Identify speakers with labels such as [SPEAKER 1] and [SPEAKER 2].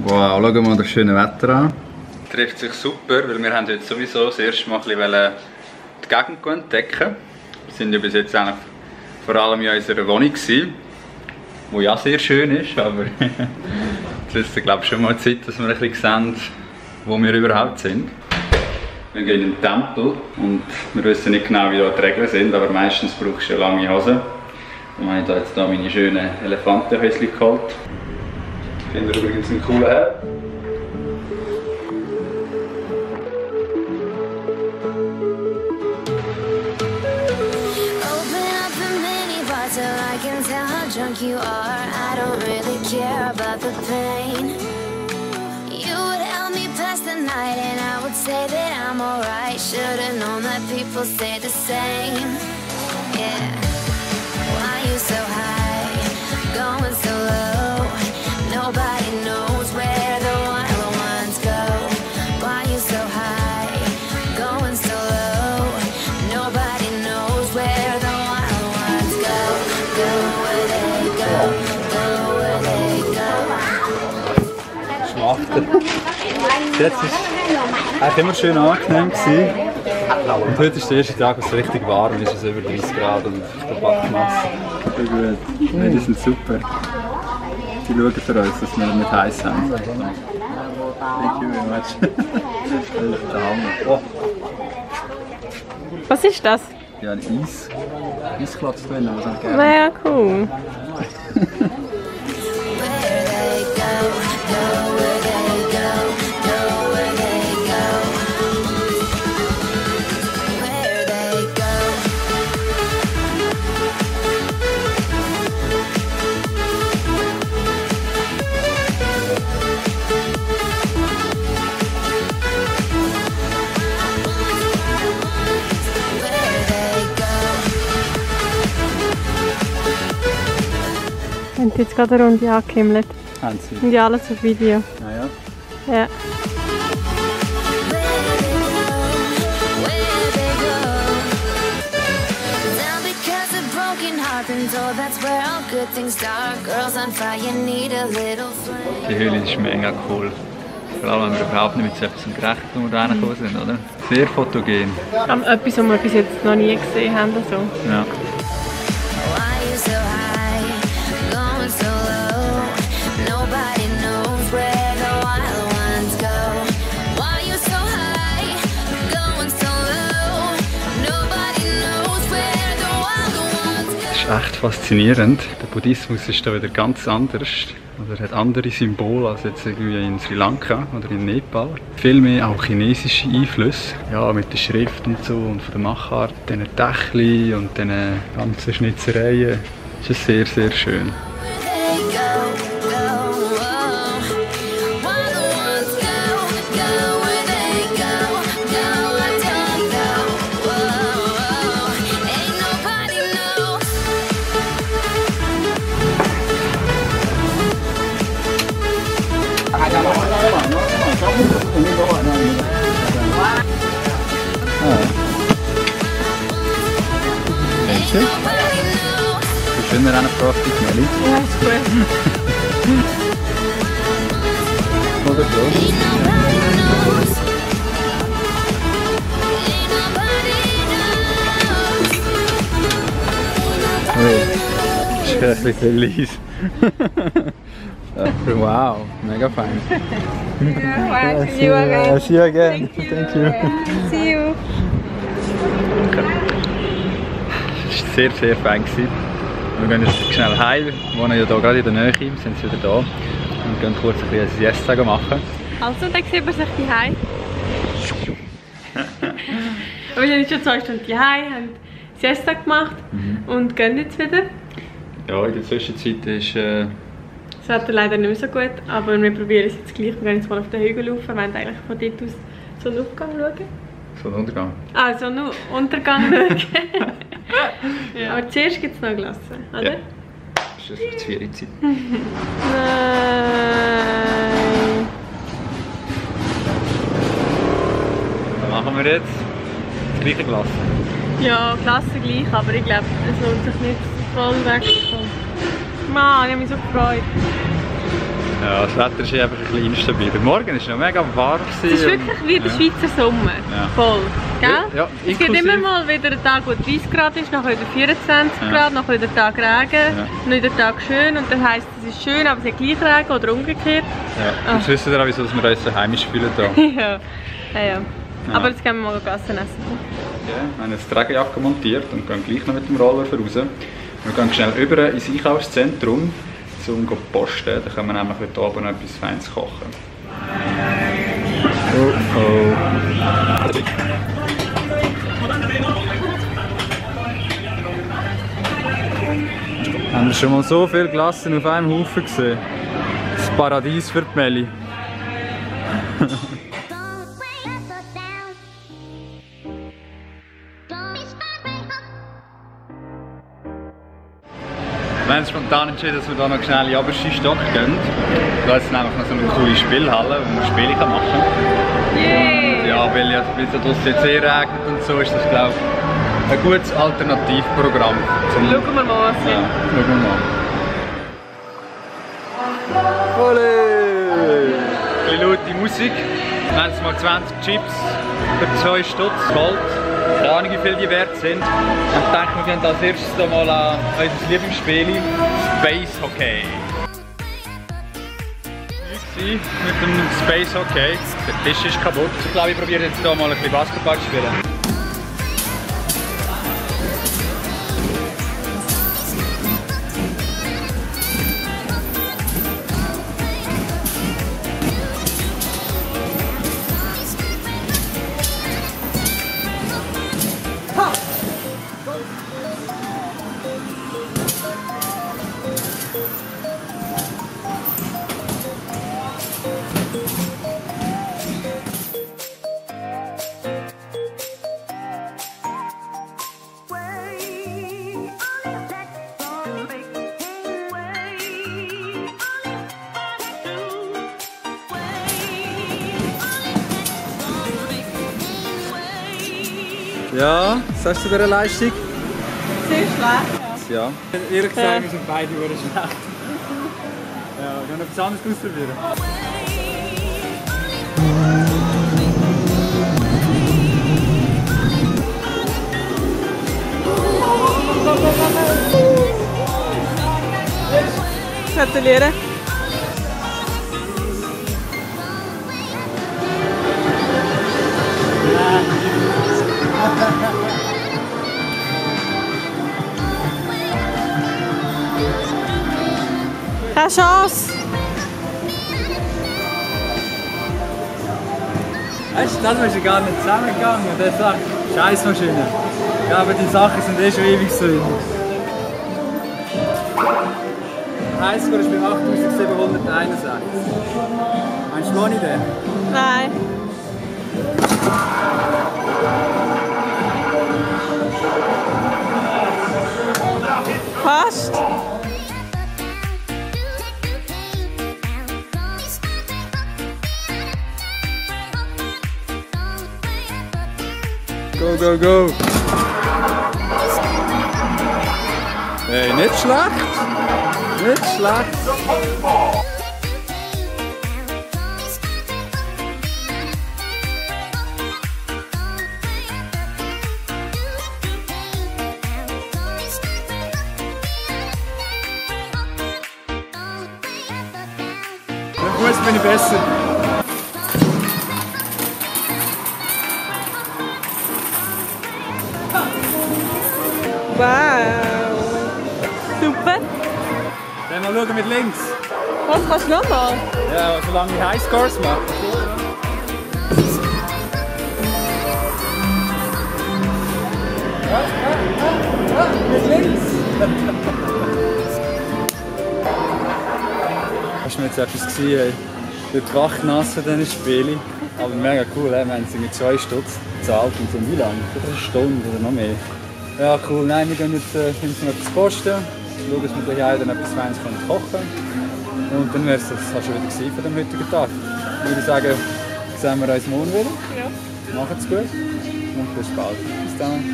[SPEAKER 1] Wow, schauen wir mal das schöne Wetter an. Trifft sich super, weil wir haben jetzt sowieso das erste Mal ein bisschen die Gegend entdecken. Wir sind ja bis jetzt eigentlich vor allem in unserer Wohnung gewesen, die ja sehr schön ist, aber jetzt ist glaube ich schon mal Zeit, dass wir ein bisschen sehen, wo wir überhaupt sind. Wir gehen in den Tempel und wir wissen nicht genau, wie da die Regeln sind, aber meistens brauchst du ja lange Hosen. Darum habe ich jetzt hier meine schönen Elefantenhäuschen geholt. Ich finde übrigens einen coolen Herr.
[SPEAKER 2] Drunk you are, I don't really care about the pain. You would help me pass the night and I would say that I'm alright. Should've known that people say the same. Yeah. Why you so high, going so low? Nobody knows where the wild ones go. Why you so high, going so low? Nobody knows where the wild ones go. Go where they go, go where they go.
[SPEAKER 1] Schmachten. Jetzt ist eigentlich immer schön angenehm gewesen. Und heute ist der erste Tag, wo es richtig warm ist, es ist über 30 Grad und der Bachmasse. Sehr gut. Ja, die sind super. Die schauen für uns, dass wir nicht heiß haben. Thank you very much. Das ist der Hammer. Oh.
[SPEAKER 3] Was ist das?
[SPEAKER 1] Ja, ein Eisklotz drin, was ich gerne.
[SPEAKER 3] Na ja, cool. Wir haben jetzt gerade eine Runde angehimmelt.
[SPEAKER 1] Haben Sie?
[SPEAKER 3] Und ja, alles auf Video.
[SPEAKER 1] Ja, ja.
[SPEAKER 3] Ja.
[SPEAKER 1] Die Höhle ist mega cool. Vor allem, wenn wir überhaupt nicht mit so etwas gerechnet und reingekommen sind, oder? Sehr fotogen.
[SPEAKER 3] Etwas, was wir bis jetzt noch nie gesehen haben. Also.
[SPEAKER 1] Ja. Das ist echt faszinierend. Der Buddhismus ist da wieder ganz anders. Oder hat andere Symbole als jetzt irgendwie in Sri Lanka oder in Nepal. Viel mehr auch chinesische Einflüsse. Ja, mit der Schrift und so und von der Machart, diesen Dächli und diesen ganzen Schnitzereien. Das ist sehr, sehr schön. Wie schön wir einen Frostig, Nelly.
[SPEAKER 3] Ja, ist gut.
[SPEAKER 1] Oder so. Ui, das ist ein bisschen leise. Wow, mega fein.
[SPEAKER 3] Yeah, see you again.
[SPEAKER 1] See you again. Thank you.
[SPEAKER 3] See you.
[SPEAKER 1] Es war sehr, sehr fein. Wir gehen jetzt schnell heim. Wir wohnen ja hier gerade in der Nähe, wir sind jetzt wieder da. Und gehen kurz ein bisschen Siesta machen.
[SPEAKER 3] Also, dann sieht man sich die Hause. Wir sind jetzt schon 2 Stunden hier, haben Siesta gemacht und gehen jetzt wieder.
[SPEAKER 1] Ja, in der Zwischenzeit ist
[SPEAKER 3] das Wetter leider nicht mehr so gut, aber wir probieren es jetzt gleich. Wir gehen jetzt mal auf den Hügel rauf. Wir wollen eigentlich von dort aus Sonnenaufgang schauen.
[SPEAKER 1] Sonnenuntergang?
[SPEAKER 3] Ah, Sonnenuntergang schauen. Ja. Aber zuerst gibt es noch Glasse, oder?
[SPEAKER 1] Ja. Das ist für die 4 Zeit.
[SPEAKER 3] Nein.
[SPEAKER 1] Was machen wir jetzt? Das gleiche Glas?
[SPEAKER 3] Ja, Klasse gleich, aber ich glaube, es lohnt sich nicht voll wegzukommen. Mann, ich habe mich so gefreut.
[SPEAKER 1] Ja, das Wetter ist einfach ein bisschen instabil. Morgen war es noch mega warm.
[SPEAKER 3] Es ist wirklich wie der Schweizer Sommer.
[SPEAKER 1] Ja.
[SPEAKER 3] Voll. Gell?
[SPEAKER 1] Ja,
[SPEAKER 3] es gibt immer mal wieder einen Tag, wo 30 Grad ist, nachher wieder 24 Grad, nachher wieder Tag Regen, dann wieder Tag schön und dann heisst es ist schön, aber es hat gleich Regen oder umgekehrt.
[SPEAKER 1] Ja. Jetzt wissen wir auch, wieso wir uns so heimisch fühlen hier.
[SPEAKER 3] Ja. Aber jetzt gehen wir mal Gassen essen.
[SPEAKER 1] Ja, wir haben jetzt die Regenjacke montiert und gehen gleich noch mit dem Roller raus. Wir gehen schnell über ins Einkaufszentrum, um zu posten. Da können wir nämlich heute Abend noch etwas Feines kochen. Oh oh. Haben wir schon mal so viele Glassen auf einem Haufen gesehen? Das Paradies für die Melli. Wir haben spontan entschieden, dass wir hier noch schnell in den obersten Stock gehen. Da ist nämlich noch so eine coole Spielhalle, wo man Spiele machen kann.
[SPEAKER 3] Yay!
[SPEAKER 1] Ja, weil ja es draussen jetzt regnet und so, ist das, glaube ich, ein gutes Alternativprogramm.
[SPEAKER 3] Schauen wir mal, was es
[SPEAKER 1] ja,
[SPEAKER 3] ist.
[SPEAKER 1] schauen wir mal. Ole! Ein bisschen laute Musik. Wir haben jetzt mal 20 Chips für 2 Stutz Gold. Keine Ahnung, wie viel die wert sind. Und ich denke, wir gehen als erstes hier mal an unser Lieblingsspiel, Space Hockey. Mit dem Space Hockey. Der Tisch ist kaputt. Ich glaube, ich probiere jetzt hier mal ein bisschen Basketball zu spielen. Ja, was sagst du zu dieser Leistung?
[SPEAKER 3] Sehr schlecht.
[SPEAKER 1] Ja. Ehrlich gesagt, wir sind beide schlecht. Ja, wir noch etwas anderes ausprobieren.
[SPEAKER 3] Gratuliere. Keine Chance!
[SPEAKER 1] Weißt du, das ist gar nicht zusammengegangen. Und der sagt, Scheißmaschine. Ja, aber die Sachen sind schon ewig so. Der Highscore ist bei 8761. Meinst du Money den?
[SPEAKER 3] Nein. Fast.
[SPEAKER 1] Go, go, go! Hey, nicht schlecht! Nicht schlecht! Mit Fuß bin ich besser.
[SPEAKER 3] Wow! Super!
[SPEAKER 1] Dann mal schauen mit links.
[SPEAKER 3] Was kannst du nochmal?
[SPEAKER 1] Ja, solange ich Highscores mache. Mit links! Hast du mir jetzt etwas gesehen? Ey? Wird wachnass von diesen Spielen. Aber mega cool, wir haben sie mit 2 Stutz gezahlt und so wie lange? Eine Stunde oder noch mehr. Ja cool, nein, wir gehen jetzt noch etwas posten. Schauen, dass wir gleich dann etwas Feines kochen können. Und dann wäre es das schon wieder gewesen von dem heutigen Tag. Ich würde sagen, sehen wir uns morgen wieder.
[SPEAKER 3] Ja.
[SPEAKER 1] Macht's gut und bis bald. Bis dann.